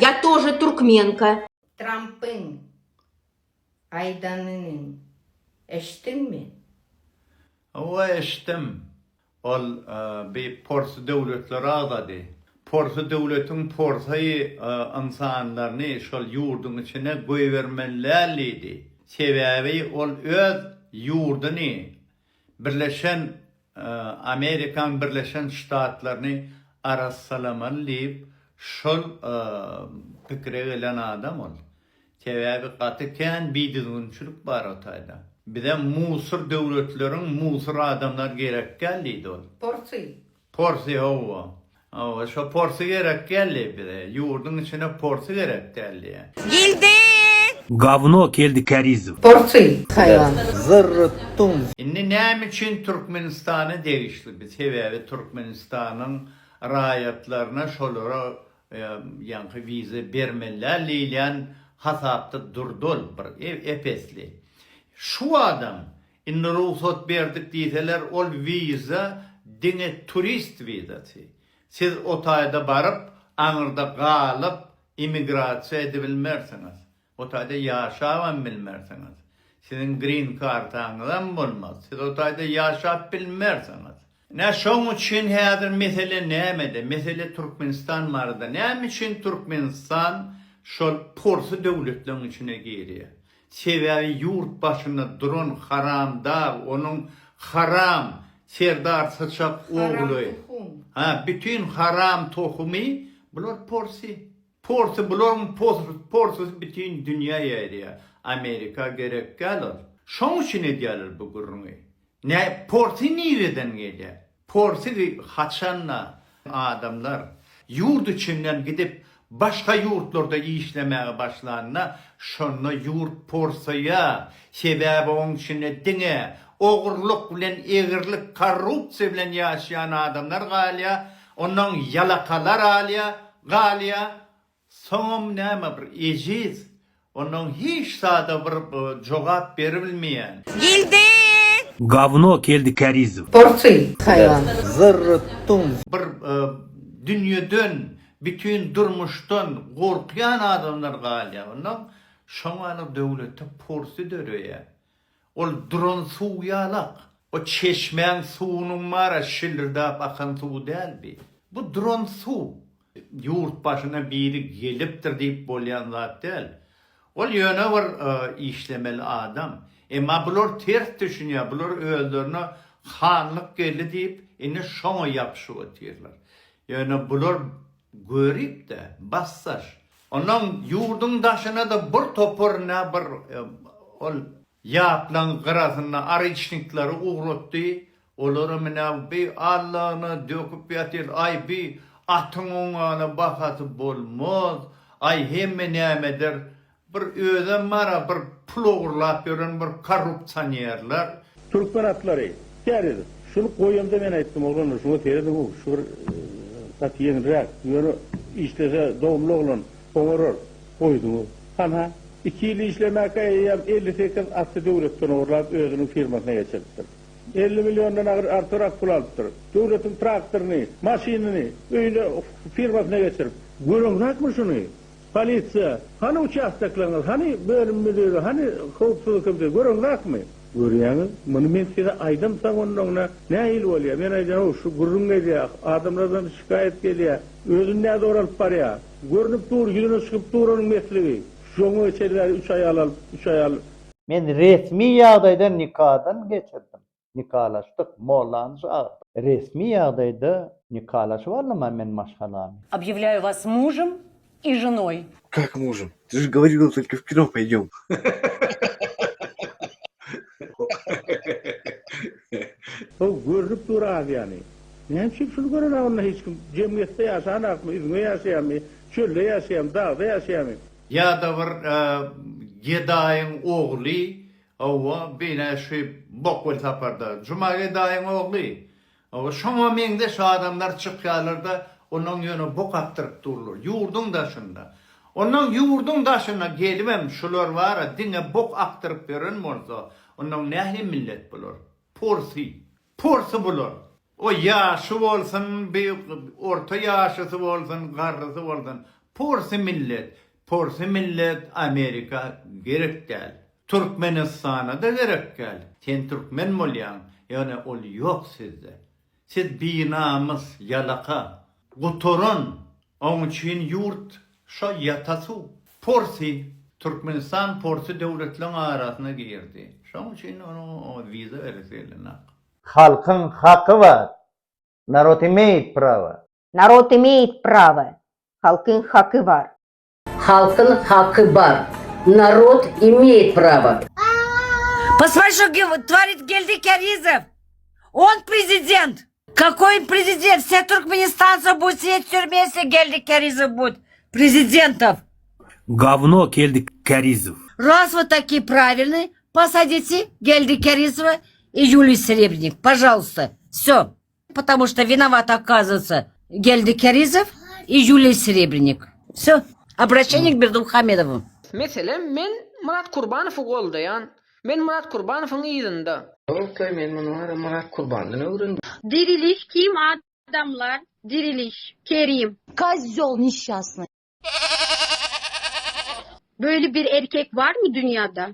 Я тоже туркменка. Trampyň aýdanyny eşitdiňmi? Hawa eşitdim. Ol bi porsy döwletleri agzady. Porsy döwletiň porsy ynsanlaryny şol ýurduň içine goýbermeli däl diýdi. Sebäbi ol öz ýurduny Birleşen Amerikaň Birleşen Ştatlaryny arassalamaly diýip şol pikire gelen adam ol. Sebäbi gaty kän bidüzgünçilik bar o taýda. Bize musur döwletleriň musur adamlar gerekgäl diýdi ol. Porsy. Porsy howwa. Howwa şo porsy gerekgäl diýip bize. Ýurduň içine porsy gerek däl diýýä. Geldi! Gawno keldi Kärizow. Porsy. Haýwan. Zyrrtdum. Indi näme üçin Türkmenistana degişli bi sebäbi Türkmenistanyň raýatlaryna şolara Ýaňky wiza bermeliä diýilýän hasapda durdy ol bir ep-esli. Şu adam indi rugsat berdik diýseler ol wiza diňe turist wizasy. Siz o taýda baryp aňyrda galyp immigrasiýa edibilmersiňiz. O taýda ýaşabam bilmersiňiz. Siziň grin kartaňyzam bolmaz. Siz o taýda ýaşap bilmersiňiz. Ine şoň üçin häzir mesele nämede? Mesele Türkmenistan barada. Näme üçin Türkmenistan şol porsy döwletleň içine girýär? Sebäbi ýurt başynda duran haramdag, onuň haram Serdar Syçak ogly, ha, bütin haram tohumy bular porsy. Porsy bularyň porsysy bütin dünýä ýaýraýar. Amerika gerek däl ol. Şoň üçin edýärler bu gürrüňi. Nä porsy nireden gelýär? Porsy haçanda adamlar ýurt içinden gidip başga ýurtlarda işlemäge başlanda şonda ýurt porsaýar. Sebäbi oň içinde diňe ogurlyk bilen egrilik korrupsiýa bilen ýaşaýan adamlar galýar. Ondan ýalakalar alýar, galýar. Soňam näme bir ejiz, ondan hiç zada bir jogap beribilmeýän. Geldi! Gawno keldi Kärizow. Porsy. Haýwan. Zyrrtdum. Bir dünýeden, bütin durmuşdan gorkýan adamlar galýar. Ondan şoňa döwletde porsy döreýär. Ol duran suw ýalak. O çeşmäň suwunyň bar-a şillirdäp akan suwy däl bi. Bu duran suw. Ýurt başyna biri gelipdir diýip bolýan zat däl. Ol ýöne bir işlemeli adam. Emma bular ters düşünýär, bular özlerine hanlyk geldi diýip, indi şoňa ýapyşyp otyrlar. Ýöne bular görip-de, bassaş. Onnoň ýurduň daşyna-da bir topar nä bir ol ýaplaň gyrasynda aryçnikleri ugratdy. Olaram ine bi Allana döküp ýatyr, aý bi atyň oňana bahasy bolmaz, aý hemme nämedir. Bir özem bar-a bir pul ogurlap ýören bir korrupsionerler. Türkmen atlary. Käriz. Şuny goýamda men aýtdym, oglanlar şuňa serediň-ow, şu bir gaty ýeňilräk, ýöne işlese dogumly oglan, oňarar. Goýduňyz. Hanha, iki ýyl işlemäkä eýýäm 58 aty döwletden ogurlap özüniň firmasyna geçiripdir. 50 milliondan agyr artygrak pul alypdyr. Döwletiň traktoryny, maşynyny öýüne, firmasyna geçirip. Göreňzakmy şuny? Polisiýa, hany uçastoklaryňyz, hany bölüm müdiri, hany howpsuzlyk komiteti, göreňzakmy? Görýäňiz, muny men size aýdamsoň onnoňna nähili bolýar? Men aýdýan, how, şu gürrüň gelýär, adamlardan şikaýat gelýär, özüni nädogry alyp barýar. Görnüp dur, ýüzüne çykyp dur onuň mesligi. Şoňa geçeli bäri üç aýal alyp, üç aýal. Men resmi ýagdaýda nikadan geçirdim. Nikalaşdyk, mollany çagyrdyk. Resmi ýagdaýda nikalaşyp aldym-a men maşgalamy. Obýawlýaýu was mužem i ženoý. Kak mužem? Ty že govorila tolko w kino poýdem. How, görnüp dur Aziýany. Näme üçin şuny görenok onda hiç kim? Jemgyýetde ýaşanakmy, üzňe ýaşaýarmy, çölde ýaşaýarmy, dagda ýaşaýarmy? Ýa-da bir gedaýyň ogly Hawa, beýle şu bok welsaparda. Juma gedaýyň ogly. Hawa, şoňa meňzeş adamlar çykýarlar-da, onnoň ýöne bok akdyryp durlar. Ýurduň daşynda. Ondan ýurduň daşyna gelibem şular bara diňe bok akdyryp ýören bolsa, ondan nähili millet bular? Porsy. Porsy bular. O ýaşy bolsun, bi orta ýaşysy bolsun, garrysy bolsun, porsy millet. Porsy millet Amerika gerek däl. Türkmenistana-da gerek däl. Sen türkmen bolýaň, ýöne ol ýok sizde. Siz binamys, ýalaka, gutaran, oň üçin ýurt şo ýata suw. Porsy, Türkmenistan porsy döwletleň arasyna girdi. Şoň üçin onuň wiza beresi gelenok. Halkyň haky bar. Narod imeýit prawa. Narod imeýit prawa. Halkyň haky bar. Halkyň haky bar. Narod imeýit prawa. Посмотри, что творит Гельди Кяризов. Он президент. Какой он президент? Все туркменистанцы будут сидеть в тюрьме, если Гельди Кяризов будет президентом. Говно Келди Кяризов. Раз вы такие правильные, посадите Гельди Кяризова и Юлию Серебренник. Пожалуйста. Все. Потому что виноват оказывается Гельди Кяризов и Юлия Серебренник. Все. Обращение к Бердымухамедову. Meselem, men Myrat Kurbanowy goldaýan. Men Myrat Kurbanowyň yzynda. Men muny Myrat Kurbandan öwrendim. Diriliş kim adamlar? Diriliş. Kerim. Козел несчастный. Böyle bir erkek var mı dünyada?